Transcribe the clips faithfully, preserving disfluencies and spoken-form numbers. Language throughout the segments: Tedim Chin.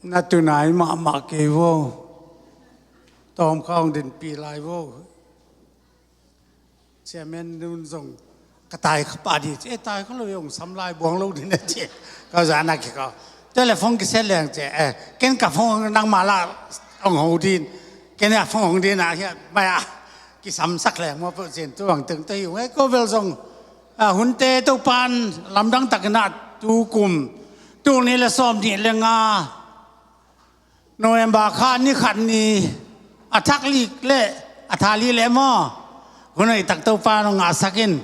Na tunai mahmah kei vo. Tawm kha hong dinpi lai vo. Chairman nun zong ka tai kha pah di ci, e, tai kha lo, hong sam lai buang lo ding na ci. Ka zan a kikau telephone kisia leng ci, e, ken ka phone nangma la hong ho din. Ken a phone hong din a hiat mai a kisamsak leng maw peuh cin tu bang teng te hi ung e. Ko bel zong, a, hunte Topan lamdang takin a tu kum tul nih le sawm nih le nga November kha ni khat ni a thak lik le a tha li le maw, hun hoih tak Topa nong ngahsak in.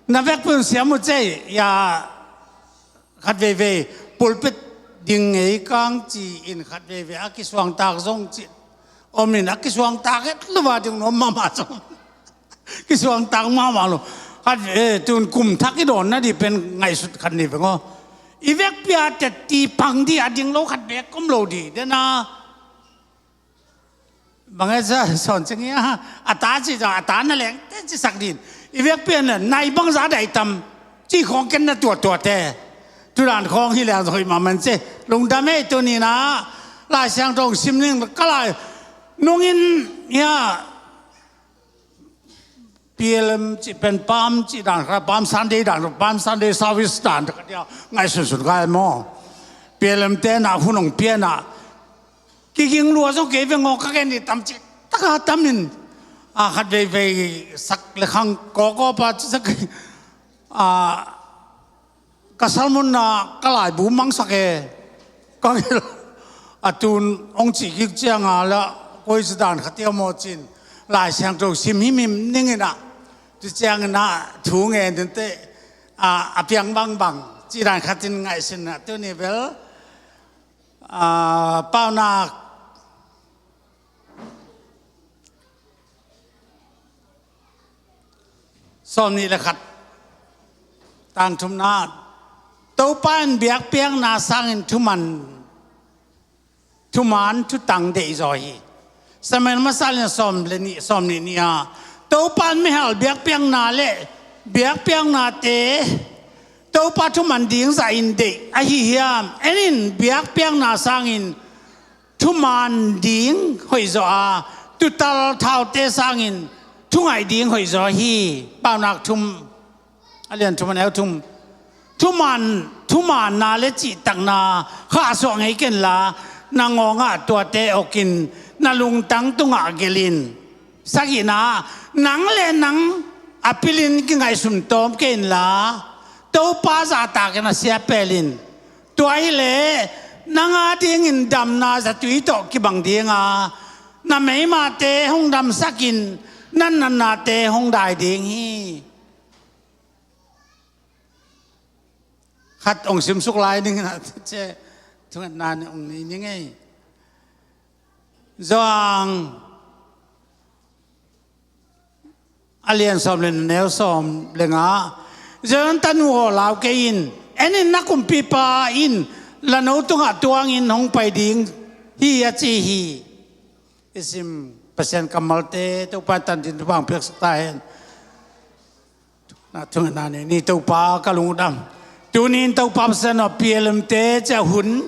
Na vekpi un siam uh cei, ya, khat veivei pulpit ding ngei kang ci in khat veivei a kisuangtak zong ci om in a kisuangtak het lo a ding nuam mahmah zong. Kisuangtak mahmah lo. Khat, eh, tun kum thak i dawn na di pen ngaihsut khat ni veng aw. I vekpi a tetti pang di a ding lo khat bek om lo di. Dena bang e sa sawn cing ia, a ta ci zong a ta na leng te ci sak din. I vekpi a na nai bangza dai tam ci khawng ken na tuatua te. Tudan khawng hi leng zong hoih mahmah ci. Lungdam e, tuni na Lai Siangtho sim ning ka lai nungin ia P L M cih pen Palm cih dan khat, Palm Sunday dan, Palm Sunday service dan khat ia ngaihsunsun ka e maw. P L M te na hun hong pia na kiging lua zong kei veng aw, ka gen ni tam cih taka tam in, a, khat veivei sak le khang kawkaw pa ci sak, a, ka salmunna ka laibu mangsak e. Ka gil a tun hong cih kik cianga la koi ci dan khat ia maw cin Lai Siangtho sim himhim ning in a, tu ciangin a thu ngen dun te, a, a piang bangbang ci dan khat in ngaihsun a, tuni bel, a, Paunak sawm nih le khat, tang thumna, Topa in biakpiakna sangin thuman, thuman thutang deihzaw hi. Samuel masa lian sawm le nih, sawm nih nih a, Topa in mihal biakpiakna le biakpiaknate Topa thuman ding zah in deih ahi hiam? En in, biakpiakna sangin thuman ding hoihzaw a, tutal thaute sangin thungaih ding hoihzaw hi. Paunak thum, a lian thum, a neu thum. Thuman, thumanna le cihtakna khahsuah ngei kenla, na ngawngah tuate awkin na lungtang tungah gelhin. Sagihna, nang le nang a pilin kingaihsun tawm kei inla, Topa zahtakin a sia pelin. Tua hileh nang adingin damna zatui tawh kibang dinga, na meimate hong damsakin na natnate hong dai ding hi. Khat hong simsuk lai dingin a, thungetna nih hong nei ning ei. Johan a lian sawm le neu sawm le nga, Zion tanu aw, lau kei in, en in, na kumpipa in la no tungah tuangin hong pai ding hi a ci hi. I sim Pasian kammalte Topa in tan din thupha hong piaksak ta hen. Na thungetna ni, ni Topa ka lungdam. Tuni in Topa Pasian aw, P L M te cia hun,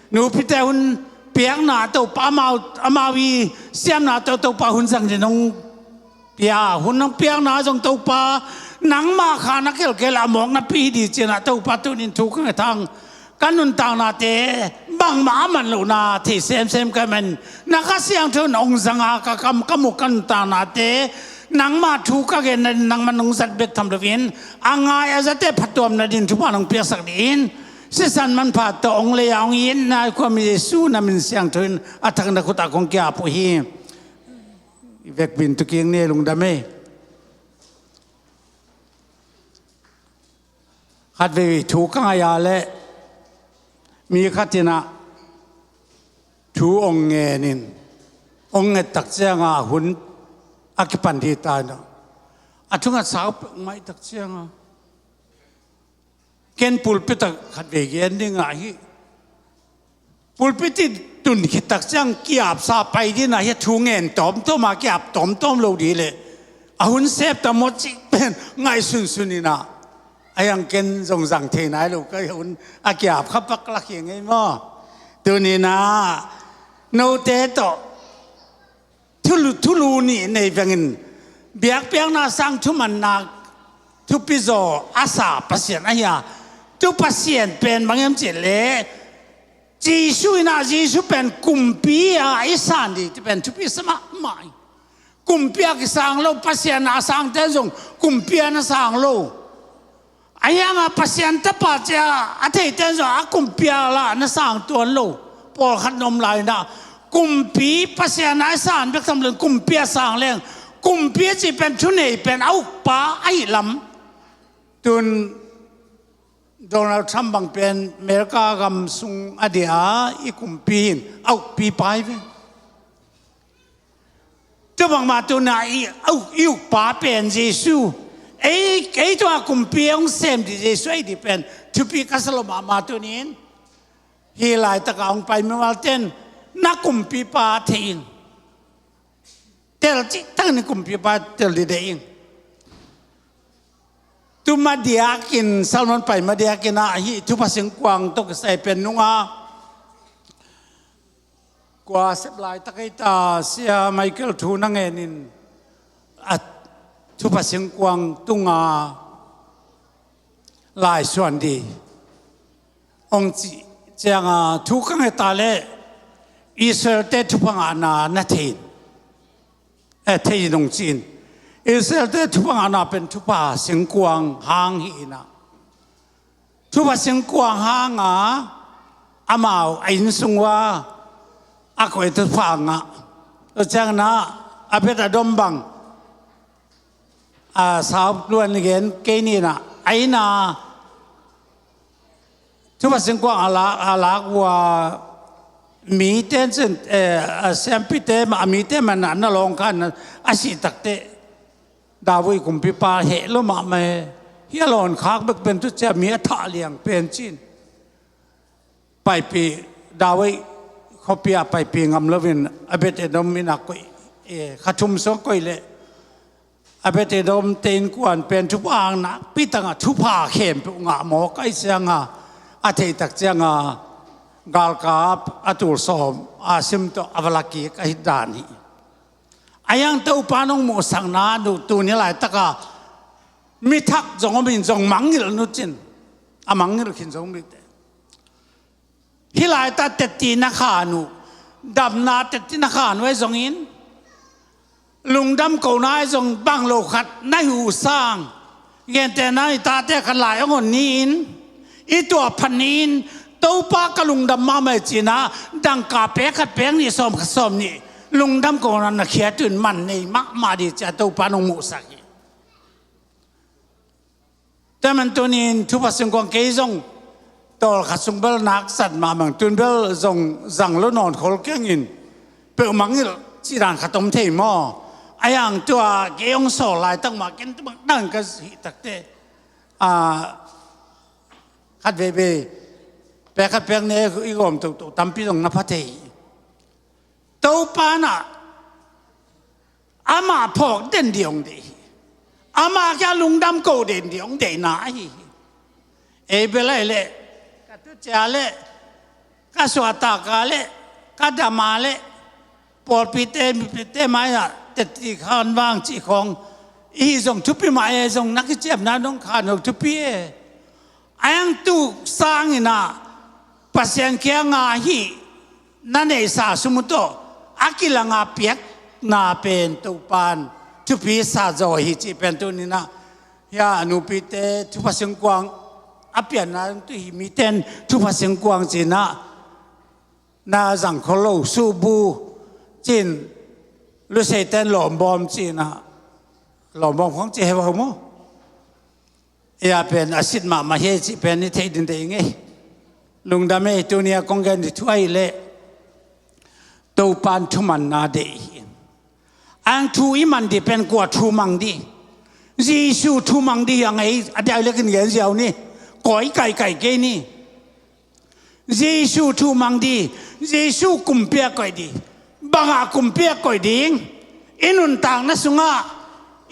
nupite hun piakna Topa amau, amau i siamna tawh Topa hun zang din hong pia, hun hong piakna zong Topa nangmah kha na khelkhel a mawk napi hi di cianah Topa tuni in thu ka ngetang. Ka nuntaknate bangmah a man lohna thei semsem ka hi man. Na Kha Siangtho in hong zanga ka kam ka muk ka nuntaknate nangmah thu ka genna din nangmah nong zat bek tham loin a ngai a zate phatuamna din thupha nong piaksak dingin sisan manpha tawh hong lei a hong itna i khuami Jesu na min siangtho in a thak na khutah kong kiap uh hi. I vekpi in tu kik ni, lungdam ei. Khatvei thu ka ngai a leh mi khat in ah thu hong ngen in, hong nget tak cianga hun a kipan dih ta in ah, a thunget sau peuhmah tak cianga ken pulpit ah khatvei gen ding ah hi. Pulpit i tun khit tak ciang kiapsa pai dih in ah hi, thu ngen tawmtawm a kiap tawmtawm lo dih leh a hun sep ta maw cih pen ngaihsunsun in ah, a hiang ken zong zang thei nai lo ka hi, a hun a kiap kha pak lak hi ngei maw. Tuninah note tawh thulu, thulu nih nei vengin biakpiakna sang thumanna thupizaw a sa Pasian ahi a, tu Pasian pen bang hiam cih leh Jesu inah Jesu pen kumpi a i san dih ti pen thupi sa mahmah hi. Kumpi a kisang lo, Pasian a sangte zong kumpi a na sang lo. Ahi hangah Pasian tapa cia a theite zong a kumpi a lah na sang tuan lo. Pawlkhat na om lai inah kumpi, Pasian a i san bek tham lo in kumpi a sang leng, kumpi a cih pen thunei pen a ukpa ahi lam. Tun Donald Trump bang pen America gam sung a dia i kumpi in a ukpipa hi ve. Tua bangmah tuna i, i ukpa pen Jesu, ei, ei tua kumpi a hong sem dih Jesu ahi dih pen thupi ka sa lo mahmah tunin. Hih laitaka hong pai mimal ten na kumpipa thei in, tel cihtakin kumpipa tel dih deih in. Tuma diakin, sermon pai ma diakin ah hih thupha singkuang tawh kisai pen nunga kua sep laitak ei ta, Sia Michael thu na ngenin a thupha singkuang tunga laisuan dih hong cih cianga thu ka nget ta leh Israel-te thupha ngahna na thei in, eh, thei in hong ci in. Israel-te thupha ngahna pen thupha singkuang hang hi inah, thupha singkuang hanga amau a inn sung ua a koi thupha ngah. Tua ciangin ah Obed Edom bang a sau luan gen kei ni inah, a inn a thupha singkuang a lak, a lak ua mite cin, eh, a siampite, a mite man a na lawng khan a sih takteh David kumpipa heh lo mahmah e. Hih a lawn khak bek pen tu cia mi a thah liang pen cin. Paipih, David khuapi ah paipih ngam loin Obed Edom inn ah koih, eh, kha thum sung koih leh Obed Edom-te innkuan pen thupha ang nakpi tangah thupha khempeuh ngah mawk ahih cianga a theihtak cianga galkap a tul sawm a sim tawh a va la kik ahih dan hi. A hiang Topa nong muhsakna nu tuni laitaka mithak zong om in zong mangngilh nu cin, a mangngilh khin zong mite. Hih laitah tetti na khan uh, damna tetti na khan uh ahi zongin, lungdam kohna ahi zong bang lo khat na hi uh sang, gentehna i tate khat lai a ngon ni-in, i tuah phat ni-in, Topa ka lungdam mahmah hi cinah, dangka pek khat pek nih sawm khat sawm nih lungdam kohna na khiat uh in man nei mahmah dih cia Topa nong muhsak hi. Tua man tunin thupha singkuang kei zong tawlkhat sung bel nak sat mahmah, tun bel zong zang lo nawn khol kengin peuh mangngilh cih dan khat om thei maw? A hiang tua kei hong sawl laitak mah ken tua bang dang ka hih takte, a, khat veivei pek khat pek ne i gawm tohtoh tampi zong na pha thei. Topa nah amah phawk den dih hong deih hi. Amah kia lungdam ko den dih hong deihna ahi hi. Ei bel ahi leh ka tucia leh ka suahtaka leh ka dama leh pawlpite mipite mai-ah tetti khan vang cih khawng i hi zong thupi mah e, zong na kiciamna nong khan lo thupi e. A hiang tu sangin ah Pasian kianga hih na neihsa sum uh tawh a kilanga piakna pen Topan thupi sa zaw hi cih pen tuninah hia a nupite thupha singkuang a pianna tu hi miten thupha singkuang cinah na zang khol lo suhbu cin luseiten lawmbawm cinah lawmbawm khong ci heuhau maw? Ia pen a sit mahmah hi cih pen i theih ding deih ngei. Lungdam ei, tunia kong gen dih thu ahi leh Topan thumanna deih hi. Ang thu i man dih pen kua thu mang dih? Jesu thu mang dih hi a ngei a diau lekin gen ziau ni. Kawi kaikai kei ni. Jesu thu mang dih, Jesu kumpi a koih dih. Bangah kumpi a koih ding? I nuntakna sungah,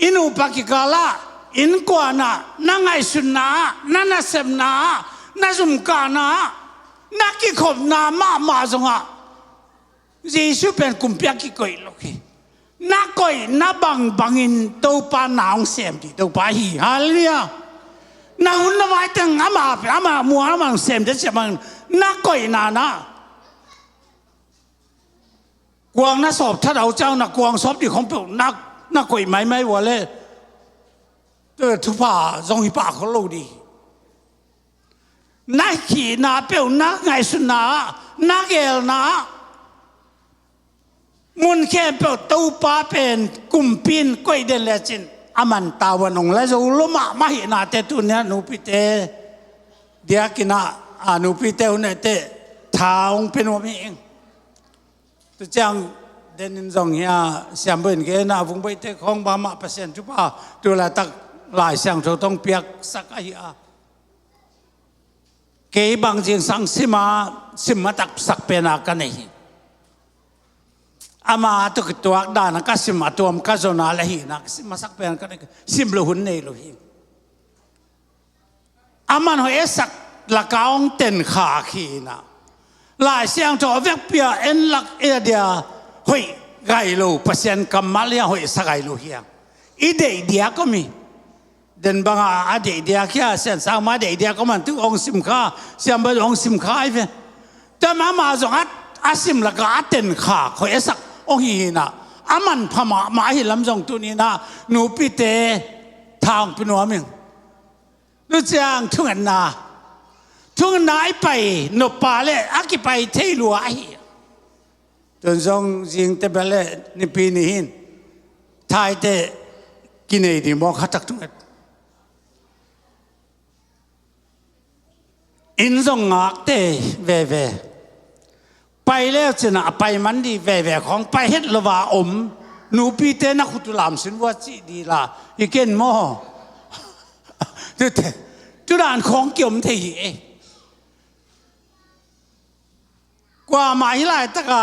i nupa kikalah, innkuanah, na ngaihsutna ah, na nasepna ah, na zumkahna ah, Na kikhopna mahmah zongah Jesu pen kumpi ah kikoih lo hi. Na koihna bangbangin Topa na hong sem dih Topa hi. Halleluiah. Na hun na vai teng ama, ama muang ama hong sem dih ciah bangin na koihna na. Kuang na sawp that a uh ciang na kuang sawp dih khong peuh na, na koih maimai uh a leh thupha zong hi pah khol lo dih. Na khihna peuh, na ngaihsutna ah, na geelna ah, mun khempeuh Topa pen kumpi in koih den lecin a man tavuan hong la zo lo mahmah hi. Nate tuni-ah nupite diakin ah, a nupite hun nehteh tha hong pia nuam hi ing. Tu ciang denin zong hi a, siambuin kei na vungbaihte khawng bang mah Pasian thupha tu laitak Lai Siangtho tawh hong piaksak ahi a, kei bang zingsang sim a, sim a taksak pen a ka nei hi. Ama tawh kituak dan a ka sim a tuam ka zon a leh hi na, ka sim a sak pen a ka nei, sim lo hun nei lo hi. Aman hoih a sak laka hong ten khak hi na. Lai Siangtho a vekpi-a en lak e a dia hoih gai lo, Pasian kammal hi a, hoih sa gai lo hi a. I deih diak om hi. Den banga a deih diak hi a, siansang ma deih diak om an tu hong sim kha, siambuin hong sim kha hi ve. Tua mah mah zong a, a sim laka a ten khak hoih a sak hong hi hi na. A manpha mahmah ahi lam zong tuni na nupite tha hong pia nuam ing. Tu ciang thungetna, thungetna i pai nop pa leh a kipai thei lua ahi. Tun zong zingte bel leh nipi ni hin thaite kinei ding maw, khatak thunget. Inn zong ngakte veve. Pai leu cin a pai man dih veve khawng, pai het lo a om nupite na khut uh lamsin vua cih dih la hi ken maw? Tute, tu dan khawng kiom thei hi e. Kuamah hih laitaka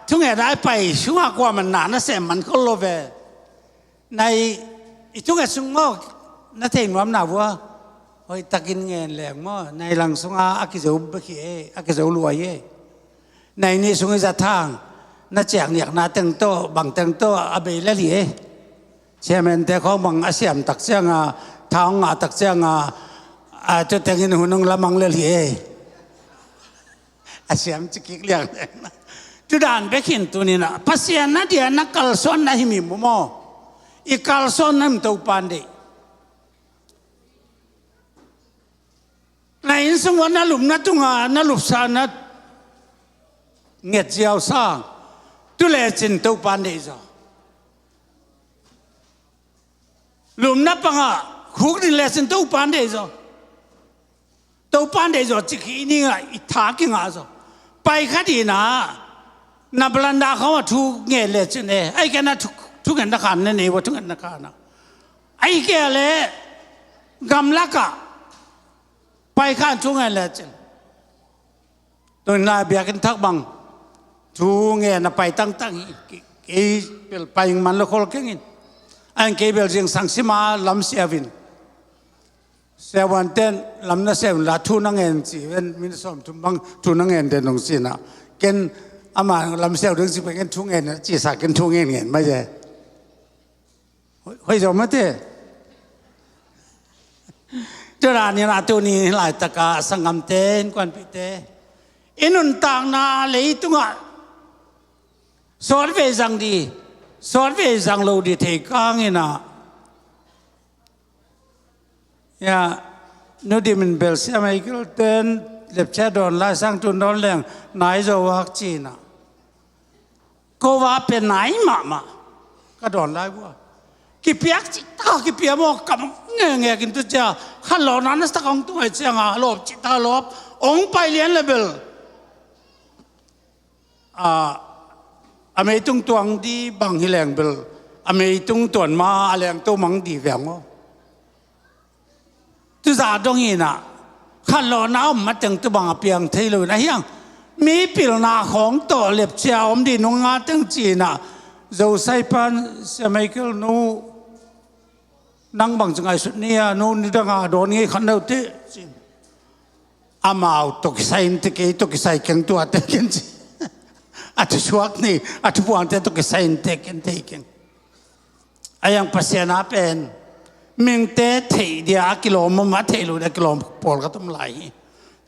thungetna i pai sungah kuamah na na sem man khol lo ve. Nai i thunget sung maw, na thei nuam na vua. Hoihtakin ngen leng maw, nai lang sungah a kizo bek hi e, a kizo lua hi e. Nai nih sung i zat hang na ciak niakna teng tawh, bang teng tawh a bei lel hi e. Chairman-te khawng bang a siam tak cianga, tha hong ngah tak cianga, a, tu tengin hun hong lamang lel hi e. A siam ci kik liang leng na. Tu dan bek hin tuni na Pasian na dia na kalsuan na hi mi mu maw? I kalsuan na hi mi Topa in deih. Na inn sung ua na lupna tunga na lupsa na nget ziau sang tu lecin Topa in deih zaw. Lupna pangah khuk din lecin Topa in deih zaw. Topa in deih zaw cik hi i ning ah i tha kingah zaw. Pai kha dihna na balanda khawng ah thu ngen lecin e, ahi kei na thu, thungetna khan na nei ua, thungetna khan ah. Ahi kei leh gamlakah pai khan thu ngen lecin. Tun lai biakinn thak bang thu ngen a pai tangtang hi. Kei, kei bel pai man lo khol keng in. An kei bel zingsang sima lam siau in. Siavuanten lam na siau in la thu na ngen ci ven, min sawm thum bang thu na ngen den dong ci na. Ken ama lam siau ding ci pen ken thu ngen na ci sa, ken thu ngen ngen mai ze. Hoih, hoih zaw mate. Tua dan in a tuni laitaka sanggamte, innkuanpihte, i nuntakna leitungah sawtvei zang dih, sawtvei zang lo dih thei kang in a. Ya, Nu Dim in bel Sia Michael ten lepcia dawn lai sang tun dawn leng nai zo vak ci na. Ko va pen nai mahmah ka dawn lai vua. Kipiak cihtak kipia maw, kam ngengek in tu cia khan lawhna na sak hong tung ai cianga lawp cihtak lawp hong pai lian le bel. A, a meitung tuang di bang hi leng bel a meitung tuan ma a leng to mang di veng aw. Tuza dong hi na khan lawhna om mateng tu bang a piang thei lo na hiang. Mi pilna khawng tawh lepcia om di nung nga teng ci na. Zo Saipan Sia Michael nu nang bang ci ngaihsut ni a, nu ni danga dawn ngei khan lo te ci. Amau tawh kisai in te kei, tawh kisai keng tuate ken ci. A thusuak nei, a thupuangte tawh kisai in te ken thei keng. A yang Pasian a pen mihingte theih dia a kilawm om, a theih loh dia a kilawm pawlkhat om lai hi.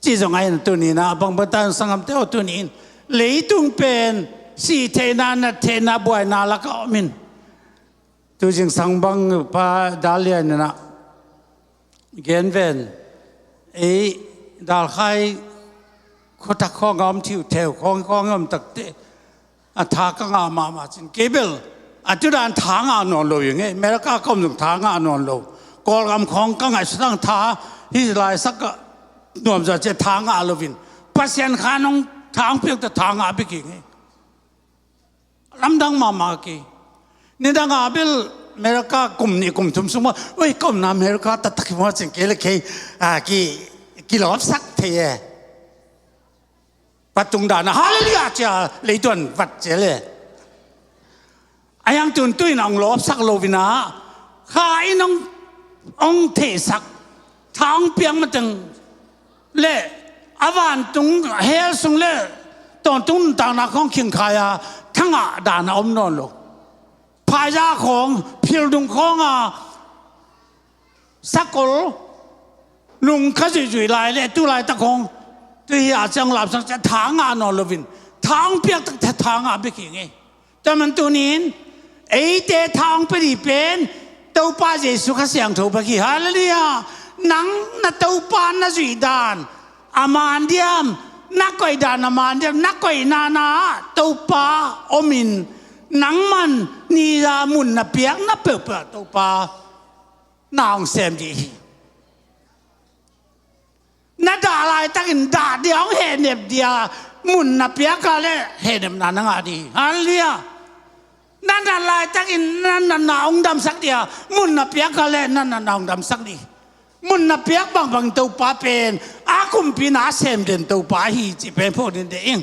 Ci zong a in tuni-in a bangbang ta in sanggamte aw, tuni-in leitung pen sih theihna, nat theihna, buaina laka om in. Tu zingsang bang pa Dalian in a gen ven, ei Dalkhai khuatak khawng a om, thiutheu khawng khawng a om takte a tha ka ngah mahmah cin. Kei bel a tu dan tha ngah nawn lo ing ei. America ka om zong tha ngah nawn lo. Kawlgam khawng ka ngaihsut ang, tha hi lai sak ka nuam zaw cia tha ngah lo in. Pasian kha nong tha hong piak ta tha ngah bek ing ei. Lamdang mahmah kei. Nidang a bel America kum nih kum thum sung maw, oi, ka omna America taktak hi maw cin kei le kei a ki, kilawpsak thei e. Patung dan a hallelujah cia leituan vat cia le. A yang tun tu in a hong lawpsak lo in a, kha in hong, hong theihsak, tha hong piak mateng le a vantung hell sung le tawntung nuntakna khawng khingkhai a, tha ngah dan a om nawn lo. Phaiza khawng, phildung khawng a sakol nung kha zuihzuih lai le tu laitak khawng tu hi a ciang lapsak cia tha ngah nawn lo in, tha hong piak takte tha ngah bek hi ngei. Tua man tuni-in eite tha hong pia dih pen Topa Jesu Kha Siangtho bek hi. Hallelujah. Nang na Topa na zuih dan a man diam, na koih dan a man diam, na koihna na ah Topa om in, nangman ni a mun na piakna peuhpeuh Topa na hong sem dih hi. Na dah laitakin dah dia hong hehnep dia mun na piak a le hehnepna na ngah dih hi. Hallelujah. Na nat laitakin na natna hong damsak dia mun na piak a le na natna hong damsak dih hi. Mun na piak bangbang Topa pen a kumpi na sem den Topa hi cih pen phawk ding deih ing.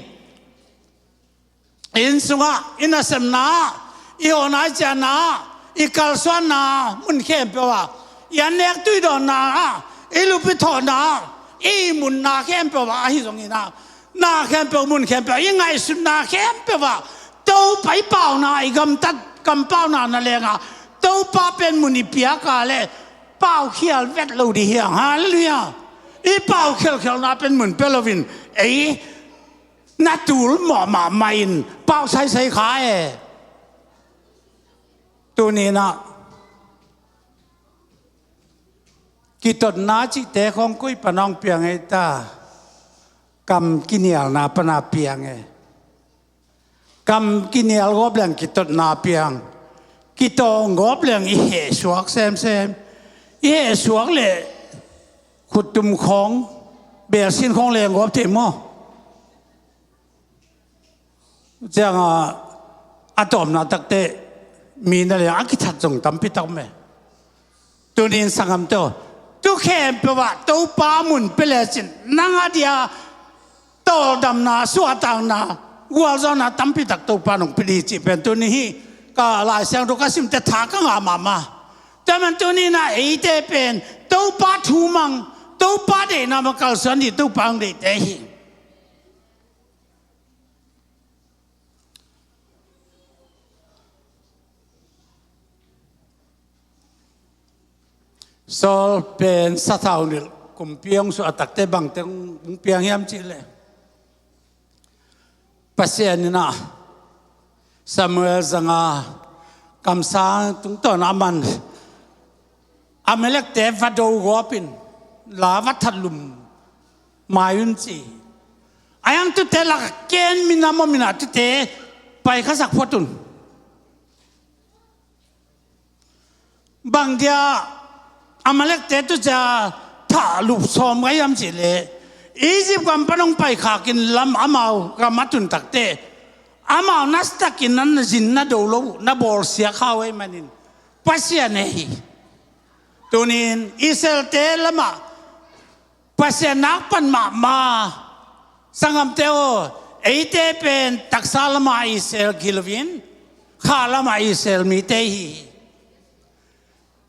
Inn sungah, i nasemna ah, i hawhna i ciahna ah, i kalsuanna ah, mun khempeuh ah, i annek tui dawnna ah, i lup i thawhna ah, i ihmunna khempeuh ah, ahi zongin ah, na khempeuh, mun khempeuh, i ngaihsutna khempeuh ah Topa i pauna, i gamtat kampauna na lengah Topa pen mun i piak a le paukhial vet lo dih hi hang. Hallelujah. I paukhialkhialna pen mun pia loin ei na tul mawh mahmah in pau saisai kha e. Tuni-in ah kitotna cihte khawng koi pan hong piang ei ta? Kam kinialna pan a piang e. Kam kinial gawp leng kitotna piang. Kitawng gawp leng i hehsuak semsem. I hehsuak le khuttum khawng, belsin khawng leng gawp thei maw? Ciangah a tawpna takte mi na leng a kithat zong tampi tak om e. Tuni-in sanggamte aw, tu khempeuh ah Topa mun pia lecin nang a dia tawldamna, suahtakna, gualzawhna tampi tak Topa nong pia dih cih pen tuni hih ka Lai Siangtho ka simte tha ka ngah mahmah. Tua man tuni-in ah eite pen Topa thu mang, Topa deihna mang kalsuan dih Topa hong deihte hi. Saul pen sathau nilh kumpi hong suah takte bangte hong piang hiam cih leh, Pasian in ah Samuel zanga kamsang tungtawn a man Amalekte va do gawp in la va that lum mai un ci. A yang tute lak ken minam om in ah tute pai khasak phot un. Bang dia Amalekte tu cia thah lup sawm ngai hiam cih leh, Egypt gam pan hong paikhak in lam amau gam a tun takte amau nastakin na zin na do lo uh, na bawlsiak hau ei manin Pasian e hi. Tunin Israelte lamah Pasian nak pan mahmah. Sanggamte aw, eite pen taksa lamah Israel gilo-in, kha lamah Israel mite hi hi.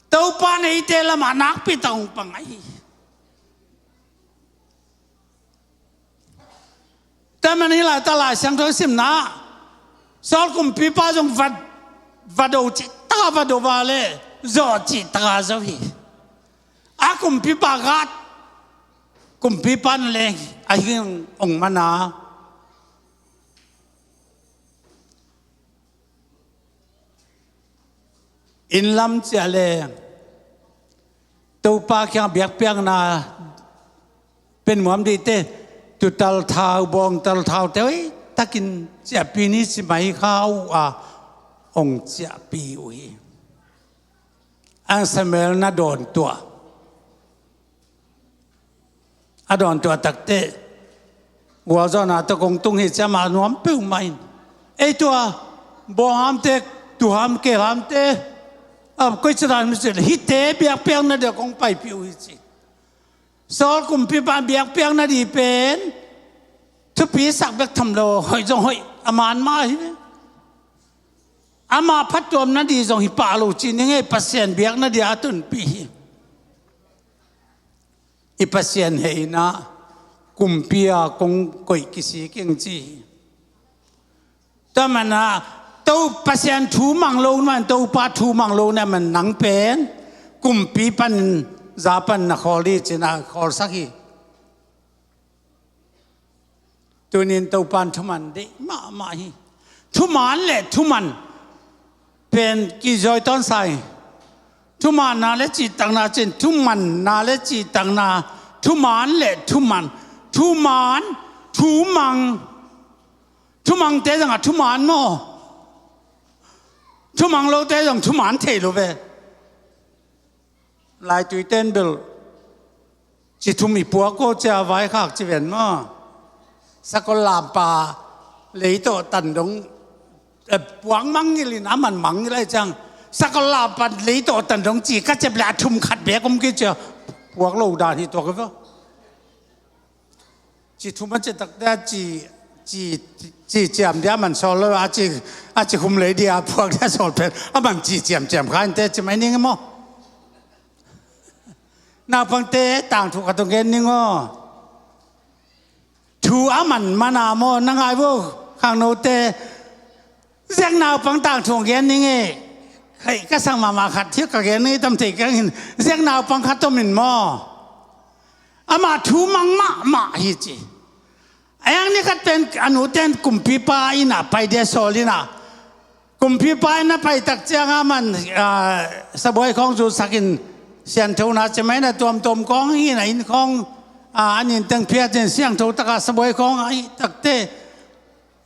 Topa in eite lamah nakpi tak hong pang ahi hi. Tua man hi lai ta Lai Siangtho simna Saul kumpipa zong va, va do cih taka va do va le zawh cih taka zo hi. A kumpipa Gad kumpipa na leng a hing ong mana inn lam ciah le Topa kiang biakpiakna pen muam dihte tutal thau bawngtal thau te oi takin ciahpi ni ci mai kha uh a ong ciahpi uh hi. Ang Samuel na dawn tuah a dawn tuah takte gualzawhna tawh kong tung hi ciama nuam peuhmah in ei tua bawnghamte tuham keelhamte a koici dan mi cih hite biakpiakna dia kong paipih uh hi ci. Saul kumpipa biakpiakna di pen thupi sak bek tham lo hoih zong hoih a man mah hi ve. Ama phattuamna di zong hi pah lo ci ning ei Pasian biakna dia a tunpih hi. I Pasian hehna kumpi a kong koih kisik ing ci hi. Tua mana to Pasian thu mang lo man Topa thu mang lo na man nang pen kumpi panin za pan na khawl hi cina khawlsak hi. Tunin Topan thuman deih mahmah hi. Thuman le thuman pen kizawi tawn sa hi. Thumanna le cihtakna cin thumanna le cihtakna thuman le thuman thuman thumang thumangte zangah thuman maw? Thumang lote zong thuman thei lo ve. Laitui ten bel ci thum i puak ko cia vaikhak ci ven maw? Sakol lampa lei tawh tan dong eh, puak mangngil in a man mangngil ai ciang sakol lampa lei tawh tan dong ci ka cep le a thum khat bek om ki cia puak lo dan hi tuak hi vaw. Ci thum a ci takte a ci ci ci ciam dia man sawl lo a ci a ci khum lei dia puak dia sawl pen a man ci ciam ciam kha in te ci mai ning maw? Naupangte tangthu khat ong gen ning aw. Thu a man mana maw na ngai vo khangnote. Ziak naupang tangthu ong gen ning e. Hei ka sang mama khat thiak ka gen ning tam thei kang hin ziak naupang khat om in maw? Ama thu mang mahmah hi ci. A yang ni khat pen a nu ten kumpipa inn ah pai dia sawl inn ah. Kumpipa inn a pai tak cianga man sabuai khawng zu sakin siangthona ci mai na tuamtuam khawng hi na inn khawng an inn teng phiat in siangtho taka sabuai khawng a hi takte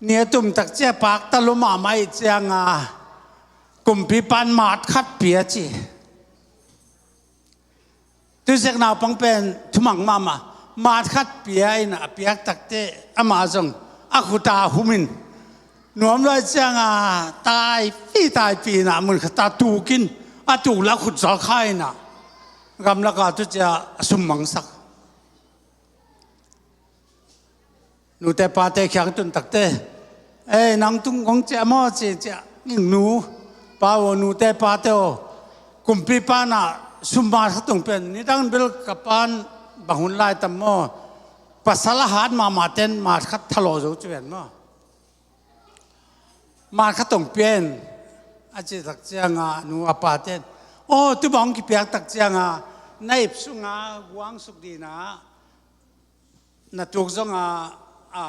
ni a tum tak cia pakta lum a mai cianga kumpipan mat khat pia ci. Tuziak naupang pen thumang mahmah mat khat pia in a piak takte amah zong a khuta humin nuam luai cianga taipi taipi in a mun khata tukin a tuk la khut zawl kha in a gamlaka tucia a summangsak. Nute pate khiang tun takte ei nang tung kong ciah maw ci ciah ning nu pa aw nute pate aw. Kumpipa na summa khatung pen nidang bil ka pan bang hun lai tam maw? Pasal a hat mahmah ten mat khat thalo zo ci ven maw? Mat khat tong pian a ci tak cianga nu a pa ten aw tu bang kipiak tak cianga na ip sunga guang suk dina na tuk zonga a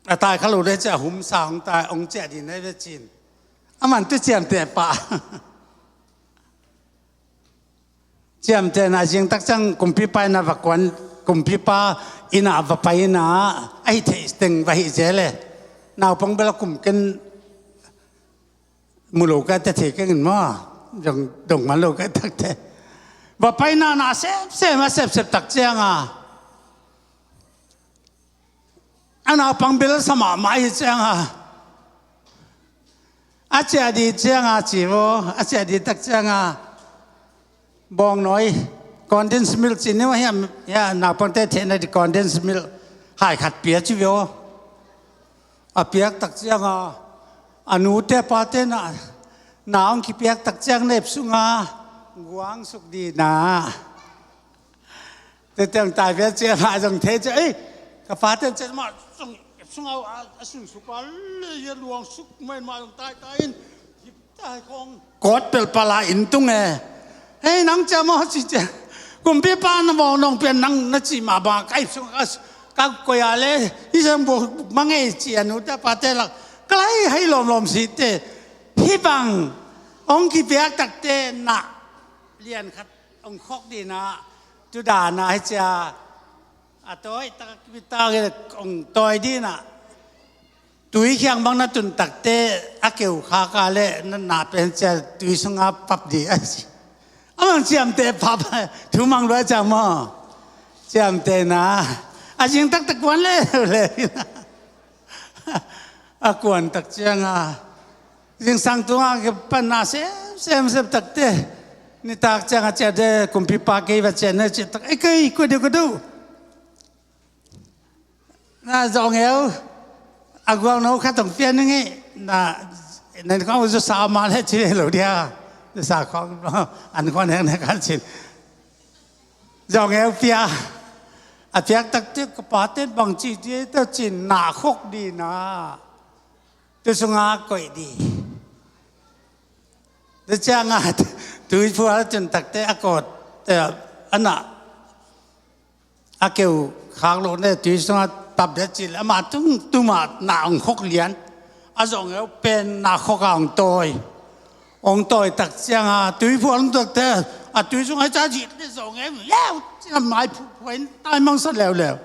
a tai kha lo le cia hum sa hong tai hong cia di na ve cin a man tu ciamte pa. Ciamte na zing tak ciang kumpipa ina va kuan kumpipa ina va pai ina a hi thei teng va hi zel e. Naupang bela kum ken mu lo ka te thei keng in maw? Dong dong man lo ka tak te va pai na na sep sep ma sep sep tak cianga a naupang bel sa mahmah hi cianga a ciah di cianga ci vo a ciah di tak cianga bawng nawi condensed milk ci ni mah hiam hia naupangte thehna di condensed milk hai khat pia ci vo. A piak tak cianga a nute pate na na hong kipiak tak ciang nep sunga guang suk dina. Tete hong tai piak cianga zong thei cia ei Ka pate in ciah mah sung, sungah a, a sun suk a le, a luang suk mai mah zong taitai in, hip tai khong. Kawt pelpal a inn tung e. Hei, nang ciah maw ci ciah. Kumpipa na mawng nong pian nang na cih mah bang a ka ip sung ka, ka koih a le, hi sang buk mangei ci a nute pate lak. Ka lai hei lawmlawm site. Hih bang hong kipiak takte na lian khat hong khok dina, tu dana hi cia. A tawi tak, kipitak hong tawi dina. Tui khiang bang na tun takte a keu khaka le na na pen cia tui sunga pap di a ci. A mang ciamte pap, thu mang lua ciang maw. Ciamte na. A zing taktak kuan le le. A kuan tak cianga zingsang tunga kipan na sem sem sem takte. Nitak cianga ciate kumpipa kei va cian na ci tak, ei kei kua deuh kua deuh. Na zawng eu a guang no khat hong pian ning ei. Na nen khong zu sa ma le ci ve lo dia. Zu sa khong an khong neng neng kan cin. Zawng eu pia. A piak takte ka paten bang ci ti ta cin na khok dina. Tu sunga koih di. Tu cianga tui phual tun takte a kawt, eh, a na a keu khak lo ne tui sunga tap dia cil ama tung tuma na hong khok lian. A zawng eu pen na khok a hong tawi. Hong tawi tak cianga tui phual hong takte a tui sunga ca zit le zawng eu leu cianga mai phu phuai tai mangsa leuleu.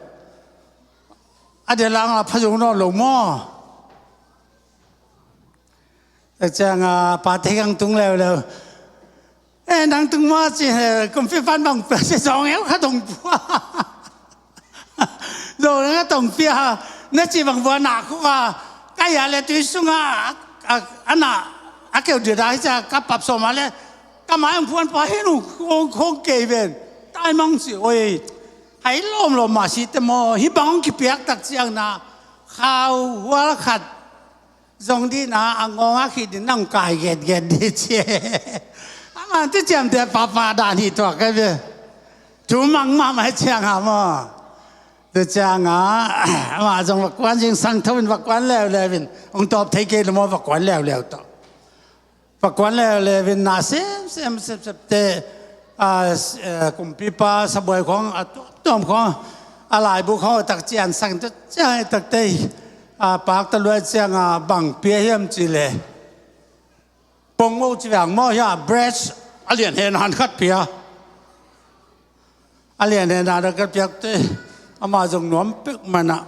A dia langa pha zo nawn lo maw. Tak cianga pate kang tung leuleu. Eh, nang tung maw ci, eh, kumpipan bang pia ci zawng eu khat hong pua. Zawng eu khat hong pia. Na ci bang pua na khuk a. Ka ia le tui sunga a, a, a na a keu dia dai cia ka pap sawm a le. Ka mai hong puan pa hin hong khong kei ven. Tai mang ci oi. Hai lawmlawm ma ci te maw. Hi bang hong kipiak tak ciang na. Khau hual khat. Zong dina a ngawng a khit din nang kai getget di ci. Ama tu ciamte papa dan hi tuak kai ve. Thu mang mahmah cianga maw. Tu cianga ama zong va kuan zingsang tho in va kuan leuleu in. Hong tawp thei kei lo maw va kuan leuleu tawh. Va kuan leuleu in na sem sem sem sem te. A, s-, eh, kumpipa sabuai khong a tuamtuam khong a laibu khong a tak cian sang tu ciang a tak tei a pak ta luai cianga bang pia hiam ci le. Pongmo ci vang maw hia bread a lian he nan khat pia. A lian he nan khat piak te ama zong nuam pek mana.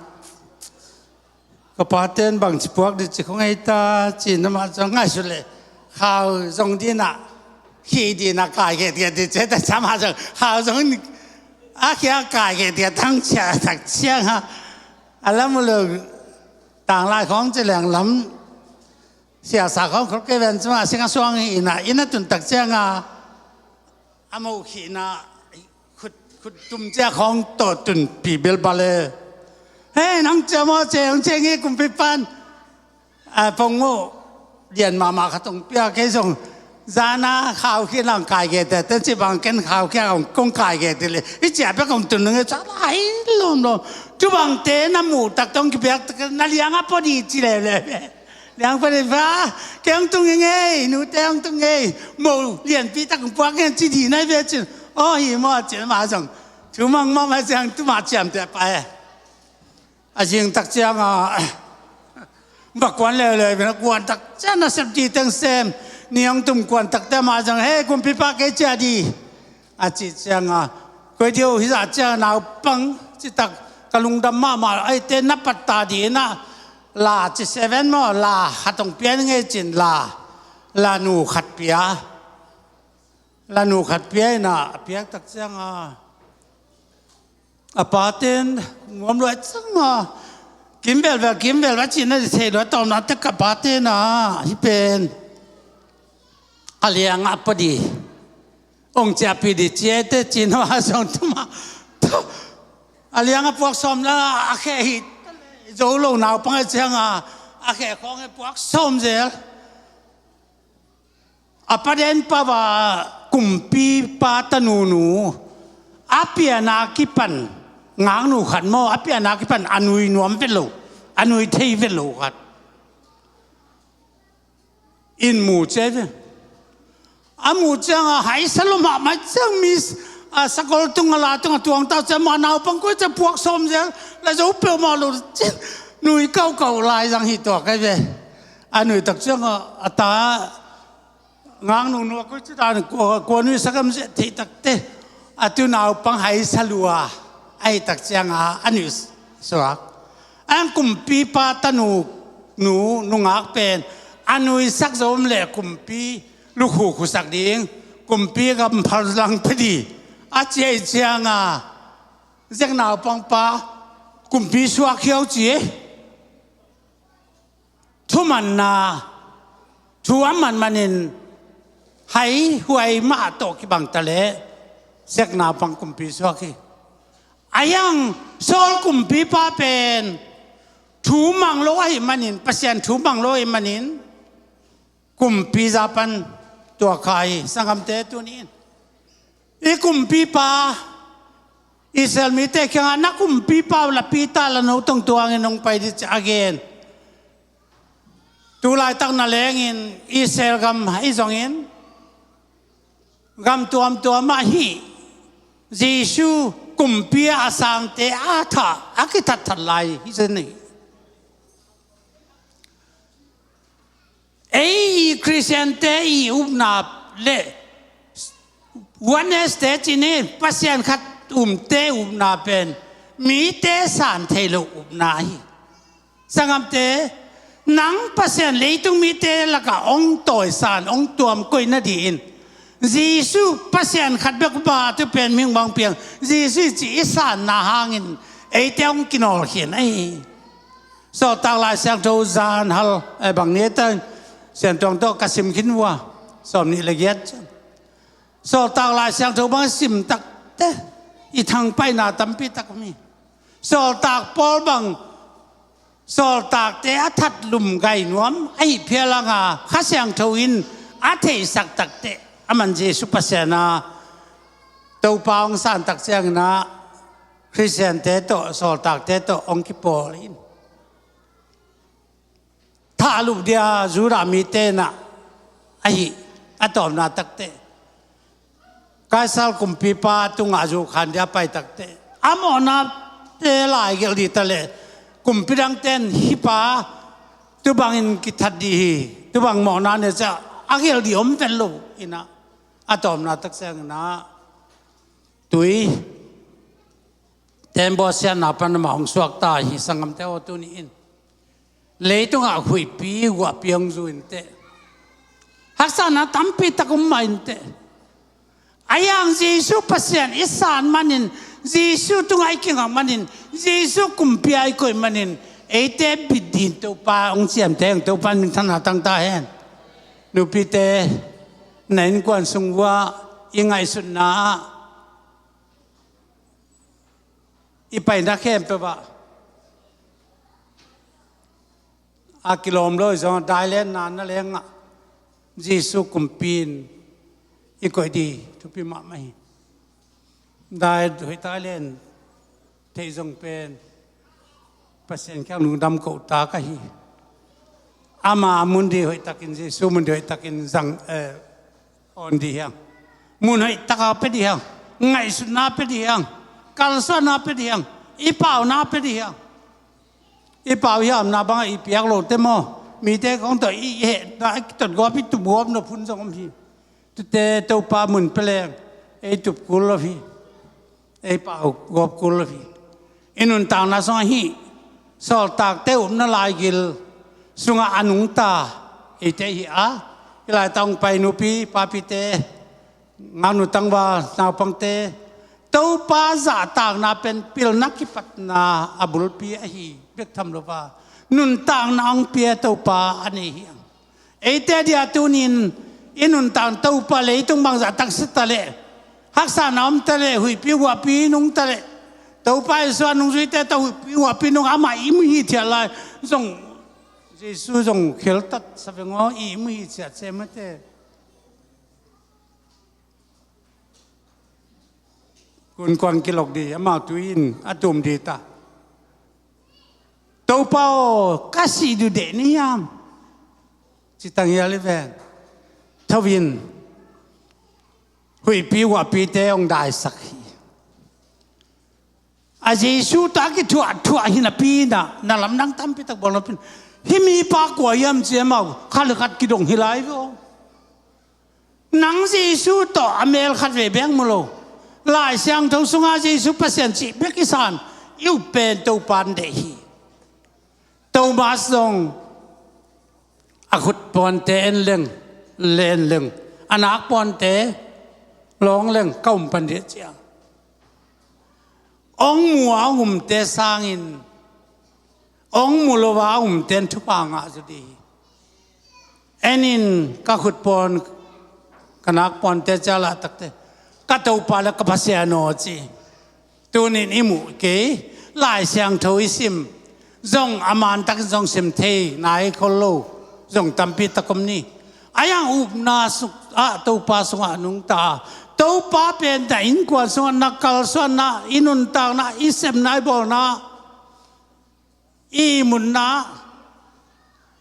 Ka paten bang ci puak di ci khong ei ta ci na ma zong ngai su le. Khau zong dina khi dina kai getget di ci ta cama zong khau zong a khia kai getget tang cia tak cianga. A lam lo tanglai khong ci leng lam. Siasa khong khol kei ven cuma singa suang hi ina ina tun tak cianga. A mo khina khut, khut tum cia khong to tun pi bilbal e. Hei, nang cia maw cia hong cia ngi kumpipan. A pongmo lian mahmah khat hong pia kei zong. Zana khau khi lang kai getget te ci bang ken khau khi hong kong kai getget le. I cia pek hong tun nung e ca lai lawmlawm. Tu bang te na mu tak tong kipiak tak na lianga pua di ci leuleu. Liang pua di pa, kei hong tung ngei, nute hong tung ngei. Mo lianpi tak hong puak ngen ci di nai ve cin. Aw hi maw cin ma zong. Thu mang mahmah ciang tu ma ciamte pa e. A zing tak cianga va kuan leuleu vin a kuan tak ciang na sep di teng sem. Ni hong tum kuan takte ma zong hei kumpipa kei cia di. A ci cianga koi diu hi za cianga naupang citak ka lungdam mahmah aite na patta di na. La ci seven maw la hatong pian ngei cin la. La nu khat pia. La nu khat pia ina a piak tak cianga. A paten nuam luai cang a. Kimvel vel kimvel va cina di thei luai tawmna tek ka paten a hi pen. A lianga pua di. Ong ciapi di ciate cina va song tuma. A lianga puak sawm la a khe hi. Zo lo naupang a cianga a khe khong e puak sawm zel. A paden pava kumpipa tanunu a piana kipan Ngaknu khat maw, a pianna kipan a nui nuam vet lo, a nui thei vet lo khat in mu ciai ve. A mu cianga haisa lua mahmah ciang mi, a, sakol tung a la tung a tuang tau ciang mah naupang koi ciang puak sawm zel la zo peuhmah lo cin nui kaukau lai zang hi tuak ai ve. A nui tak cianga a ta ngaknu nua koi ci dan kua, kua nui sakam zia thei takte. A tu naupang haisa lua ahi tak cianga a nui suak. Ang kumpipa tanu nu nungak pen a nui sak zo om le kumpi lukhu khusak ding, kumpi gam phal lang phe di a ci ahi cianga zek naupangpa kumpi suak hiau ci e. Thumanna thu a man manin hai huai mah tawh kibang ta leh zek naupang kumpi suak hi. A hiang Saul kumpipa pen thu mang lo ahi manin, Pasian thu mang lo ahi manin kumpi za pan tuak kha hi. Sanggamte tuni in i kumpipa Israel mite kiangah na kumpipa uh la Peter la no tong tuangin hong pai di ci a gen. Tulaitak na lengin Israel gam ahi zongin gam tuamtuam ah hih Jesu kumpi ah a sangte a thah a kithatthat lai hi zen hi. Ei i Khristiante i upna le Wednesday cin hi, Pasian khat umte upna pen mite san thei lo upna hi. Sanggamte, nang Pasian leitung mite lakah hong tawisan hong tuam koih nadingin Jesu Pasian khat bek pa tu pen mihing bang piang Jesu i ci i sanna hangin eite hong kinawlkhin ahi hi. Sawltak Lai Siangtho zan hal, eh, bang ni ta, Siantuang tawh ka sim khin uh a, sawm nih le giat. Sawltak Lai Siangtho bang sim takte i thangpaihna tampi tak om hi. Sawltak Paul bang sawltakte a that lum gai nuam ahi phial anga Kha Siangtho in a theisak takte a man Jesu Pasian a Topa hong san tak ciangin ah Khristiante tawh sawltakte tawh hong kipawl in thah lup dia Judah mite na ahi a tawpna takte Kaisar kumpipa tungah zu khan dia pai takte a mawhnate lai gelh dih ta leh kumpi dangten hih pa tubangin kithat dih hi, tubang mawhna ne ciah a gelh dih om vet lo inah a tawpna tak ciangin ah tui tembaw siatna pan amah hong suakta hi. Sanggamte aw, tuni in leitungah huihpi guahpi hong zu inteh. Haksatna tampi tak om mah inteh. A hiang Jesu Pasian i san manin, Jesu tungah i kingak manin, Jesu kumpi ah i koih manin eite bit ding Topa hong ciamteh hang. Topa in minthanna tang ta hen. Nupite, na innkuan sung uah i ngaihsutna ah i paina khempeuh ah a kilawm lo i zong a dailenna na lengah Jesu kumpi in i koih ding thupi mahmah hi. Dai hoih dailen theih zong pen Pasian kiang lungdam kohta ka hi. Ama mun ding hoihtakin, Jesu mun ding hoihtakin zang, eh, awn dih hiang. Mun hoihtaka pia dih hiang. Ngaihsutna pia dih hiang. Kalsuanna pia dih hiang. I pauna pia dih hiang. I pau hiamna bangah i piak lote maw, mite kong tawh i hehna a kitot gawp, i tup gawp nop hun zong om hi. Tute Topa mun pia leng ei tup kul lo hi. Ei pau gawp kul lo hi. I nuntakna sungah hih sawltakte upna laigil sungah a nungta eite hi a, i laitak hong pai nupi papite, ngaknu tangval naupangte, Topa zahtakna pen pilna kipatna a bulpi ahi bek tham lo a, nuntakna hong pia Topa a nei hi ang. Eite dia tunin i nuntak Topa leitung bangzah taksa ta leh, haksatna om ta leh, huihpi huahpi nung ta leh, Topa Jesu a nungzuite tawh huihpi huahpi nung amah i mu hi thiat lai zong, Jesu zong kheltat sa veng aw, i mu hi thiat se mate. Kunkuang kilok di, amau tu in a tum di ta. Topa aw, ka sih dudeh ni hiam? Ci tang hial i ven. Tho in, huihpi huahpite hong daisak hi. A Jesu tawh a kithuahthuah hi napi in ah, na lamdang tampi tak bawl napi in, hih mipa kua hiam ci amau khat le khat kidong hi lai ve aw. Nang Jesu tawh a mel khat vei bek mu lo. Lai Siangtho sungah Jesu Pasian cih bek i san, i up pen Topa in deih hi. Thomas zong a khut puante en leng, len leng, a nak puante lawng leng, ka um pan dih ciang, hong mu a hong umte sangin hong mu lo a hong umte in thupha ngah zaw dih hi. En in, ka khut puan, ka nak puante cia lah takte, ka Topa le ka Pasian aw ci. Tunin i muh kei, Lai Siangtho i sim zong a man takin zong sim thei nai khol lo zong tampi tak om ni. A yang upna suk ah Topa sungah nungta, Topa pen na innkuan sungah, na kalsuanna, i nuntakna, i sepna, i bawlna, i ihmutna,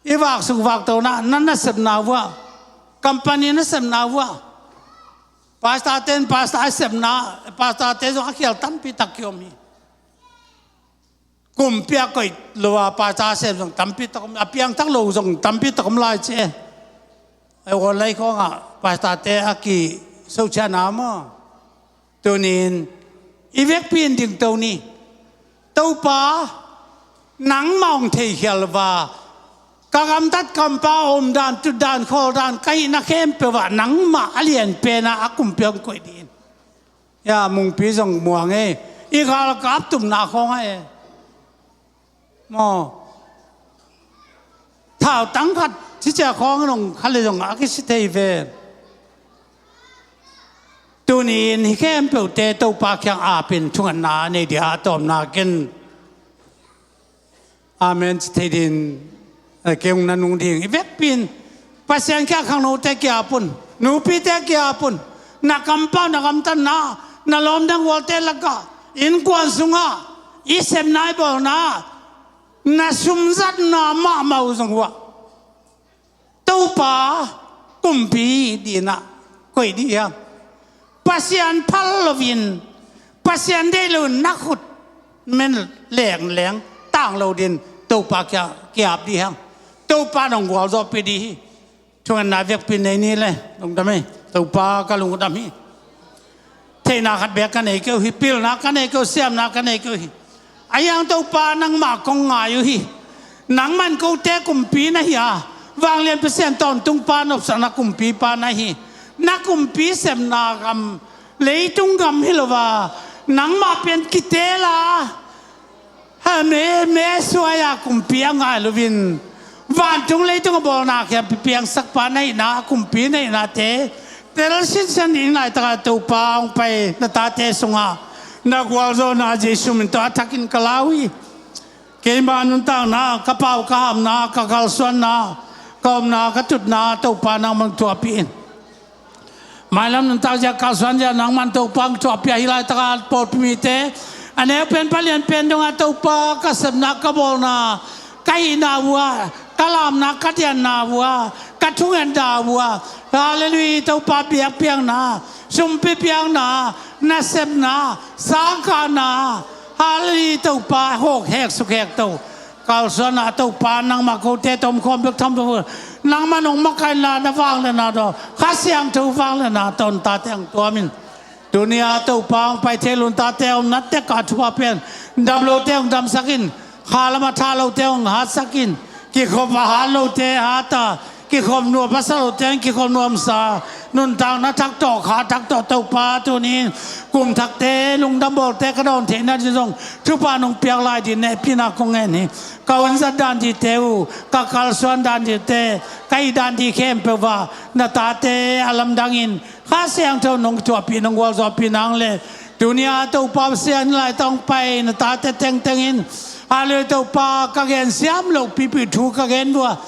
i vaksuk vaktona, na nasepna vuah, company nasepna vuah, pastor ten pastor a sepna, pastor te zong a khial tampi tak kiom hi. Kumpi a koih lo a pastor a sep zong tampi tak om, a piangthak lo zong tampi tak om lai ci e. Ei, online khawngah pastor te a kisociana maw? Tunin i vekpi in dingto ni. Topa, nangmah hong theikhial va, ka gamtat kampa a om dan, tut dan, khawl dan, ka hihna khempeuh ah nangmah a lianpen a, a kumpi hong koih dih in. Ya, mungpi zong muang e, i galkap tupna khawng ah e. Maw? Thautang khat cicia khawng in hong khat le zong a kisi thei ve. Tunin hih khempeuhte Topa kiang apin thungetna nei dia a tawpna ken amen ci thei din, eh, kei hong na nung ding. I vekpi in Pasian kiang khangnote kiap un, nupite kiap un, na kampau, na gamtatna, na lawm dang gualte lakah, innkuan sungah, i sepna i bawlna, na sumzatna mahmah uh zong uh ah Topa kumpi dinah koih dih hiam? Pasian phal loin, Pasian deih loin na khut men lengleng tang lo din Topa kiang kiap dih hiam? Topa nong gualzawhpih dih hi. Thungetna vekpi nei ni le, lungdam hi. Topa ka lungdam hi. Theihna khat bek ka nei kei uh hi, pilna ka nei kei uh, siamna ka nei kei uh hi. A hiang Topa nangmah kong ngai uh hi. Nangman kote kumpi na hi a, vanglian Pasian tawntungpa nopsakna kumpipa na hi. Na kumpi sepna gam, leitung gam hi lo a, nangmah pen kiteel a, ha me, me suai a kumpi a ngai loin, vantung leitung a bawlna khempeuh piangsakpa na hihna, a kumpi na hihnate tel sinsen ding laitakah Topa hong pai na tate sungah na gualzawhna Jesu min tawh a thakin ka lau hi. Keima nuntakna, ka pau ka hamna, ka kalsuanna, ka omna, ka tutna Topa nangman thuahpih in. Mailam nuntak zia, kalsuan zia nangman Topa hong thuahpih a, hih laitakah pawlpi mite a neu pen palian pen dongah Topa ka sepna, ka bawlna, ka hihna uh ah, ka lamna, ka dianna uh ah, ka thungetna uh ah, Halleluiah, Topa biakpiakna, sumpi piakna, nasepna, sangkahna, Halleluiah, Topa hawk hek suk hek to. Kalsuanna Topa nangmah kote tomkhawm bek tham bek. Nangmah nong makaihna na vangliatna tawh, Kha Siangtho vangliatna tawh na tate hong tuam in. Tuni-a Topa hong pai thei lo na tate a omna tekah thupha pia in. Dam lote hong damsak in. Kha lamah thah lote hong hatsak in. Kikhop a hat lote hat a, kikhop nuam a sa lote in kikhop nuamsa, nuntakna thak tawh, kha thak tawh Topa tuni in kum thakte, lungdam bawlte ka dawn theihna ding zong thupha nong piak lai ding hehpihna kong ngen hi. Ka hun zat dan dingte uh, ka kalsuan dan dingte, ka hih dan ding khempeuh ah na tate a lamdang in Kha Siangtho nong thuahpih, nong gualzawhpih nang leh, tuni-a Topa Pasian laitak hong pai na tate tengteng in, Halleluiah, Topa ka gen siam loh pipi thu ka gen uh a,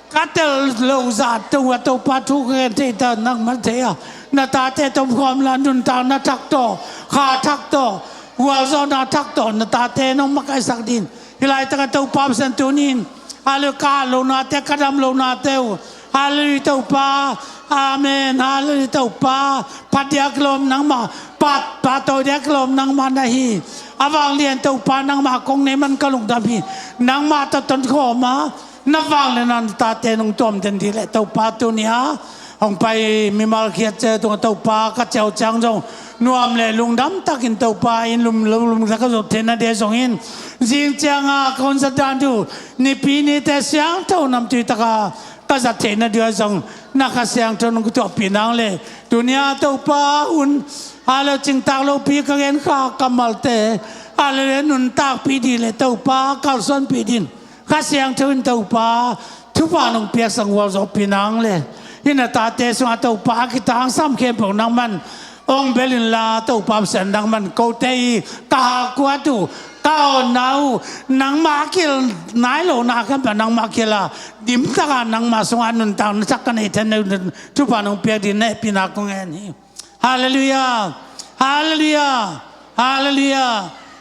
Ka tel lo zah tung a Topa thu ka gen thei ta, nangmah thei a. Na tate tomkhawm la, nuntakna thak tawh, kha thak tawh, gualzawhna thak tawh na tate nong makaihsak ding. Hih laitak a Topa Pasian tuni in, halleluia, ka hat lonate, ka dam lonate uh, halleluia Topa, amen, halleluia Topa. Phat dia kilawm nangmah, phat, pahtawi dia kilawm nangmah na hi. A vanglian Topa, nangmah kong nei man ka lungdam hi. Nangmah tawh tonkhawm a, na vangliatna na tate nong tuam den ding leh Topa, tuni a hong pai mimal khiat cih tungah Topa ka ciah ciang zong nuam le lungdam takin Topa in lum lo lum ka zop theihna ding zongin, zing ciang a ka hun zat dan uh, Nipi nite siangtho namtui taka ka zat theihna ding ah zong na Kha Siangtho nong thuakpih nang le, tuni a Topa hun, halleluia, cingtak lopi ka gen kha kammalte, halleluia, nuntakpih ding le Topa kalsuanpih ding Kha Siangtho in Topa thupha nong piaksak gualzawhpih nang le, hih na tate sungah Topa a kitangsam khempeuh nangman hong bel inla, Topa Pasian, nangman kote i ka hakuat uh, ka awnna uh, nangmah a kil nai lo na khempeuh nangmah a kil a, dimtaka nangmah sungah nuntakna thak ka neih theihna uh thupha nong piak ding na hehpihna kong ngen hi. Halleluia. Halleluia. Halleluia.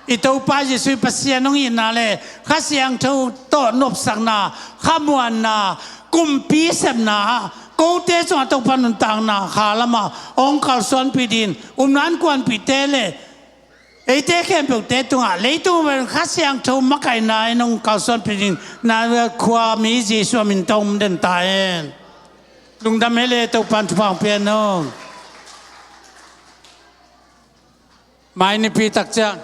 I Topa Jesuh i Pasian hong itna le Kha Siangtho tawh nopsakna, khamuanna, kumpi sepna, kote sungah Topa nuntakna kha lamah hong kalsuanpih ding, upna innkuanpihte le eite khempeuhte tungah, leitung pen Kha Siangtho makaihna in hong kalsuanpih ding, na khuami Jesuh a min tawh hong den ta hen. Lungdam hi le, Topa in thupha hong pia hen aw. Mai nipi tak ciang